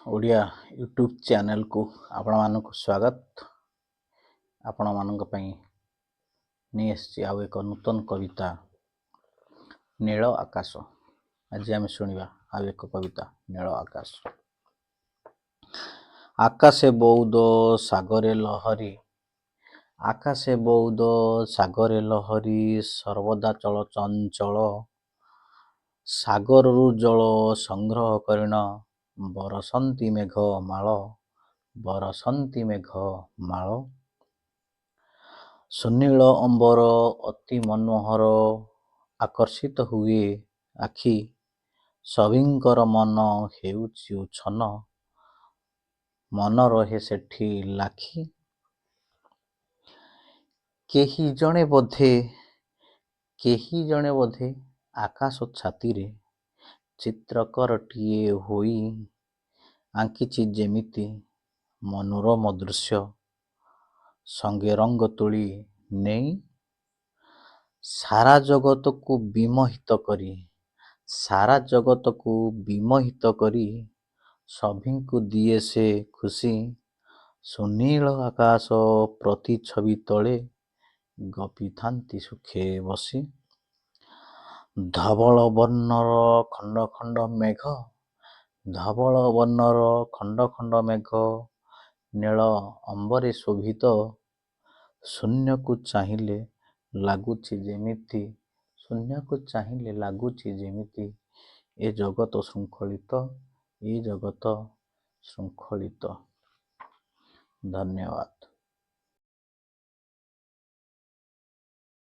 Odia YouTube ଚ୍ୟାନେଲକୁ ଆପଣମାନଙ୍କୁ ସ୍ୱାଗତ। ଆପଣମାନଙ୍କ ପାଇଁ ନେଇ ଆସିଛି ଆଉ ଏକ ନୂତନ କବିତା, ନୀଳ ଆକାଶ। ଆଜି ଆମେ ଶୁଣିବା ଆଉ ଏକ କବିତା, ନୀଳ ଆକାଶ। ଆକାଶେ ବଉଦ, ସାଗରେ ଲହରୀ, ଆକାଶେ ବଉଦ, ସାଗରେ ଲହରୀ, ସର୍ବଦା ଚଳଚଞ୍ଚଳ। ସାଗରରୁ ଜଳ ସଂଗ୍ରହ କରିଣ ବରଷନ୍ତି ମେଘ ମାଳ, ବରଷନ୍ତି ମେଘ ମାଳ। ସୁନୀଳ ଅମ୍ବର ଅତି ମନୋହର, ଆକର୍ଷିତ ହୁଏ ଆଖି। ସଭିଙ୍କର ମନ ହେଉଛି ଉଚ୍ଛନ୍ନ, ମନ ରହେ ସେଠି ଲାଖି। କେହି ଜଣେ ବୋଧେ, କେହି ଜଣେ ବୋଧେ ଆକାଶ ଛାତିରେ ଚିତ୍ରକରଟିଏ ହୋଇ ଆଙ୍କିଛି ଯେମିତି ମନୋରମ ଦୃଶ୍ୟ ସଙ୍ଗେ ରଙ୍ଗ ତୂଳୀ ନେଇ। ସାରା ଜଗତକୁ ବିମୋହିତ କରି, ସାରା ଜଗତକୁ ବିମୋହିତ କରି ସଭିଙ୍କୁ ଦିଏ ସେ ଖୁସି। ସୁନୀଳ ଆକାଶ ପ୍ରତିଛବି ତଳେ ଗପିଥାନ୍ତି ସୁଖେ ବସି। ଧବଳ ବର୍ଣ୍ଣର ଖଣ୍ଡ ଖଣ୍ଡ ମେଘ, ଧବଳ ବର୍ଣ୍ଣର ଖଣ୍ଡ ଖଣ୍ଡ ମେଘ ନୀଳ ଅମ୍ବରେ ଶୋଭିତ। ଶୂନ୍ୟକୁ ଚାହିଁଲେ ଲାଗୁଛି ଯେମିତି, ଶୂନ୍ୟକୁ ଚାହିଁଲେ ଲାଗୁଛି ଯେମିତି ଏ ଜଗତ ଶୃଙ୍ଖଳିତ, ଏ ଜଗତ ଶୃଙ୍ଖଳିତ। ଧନ୍ୟବାଦ।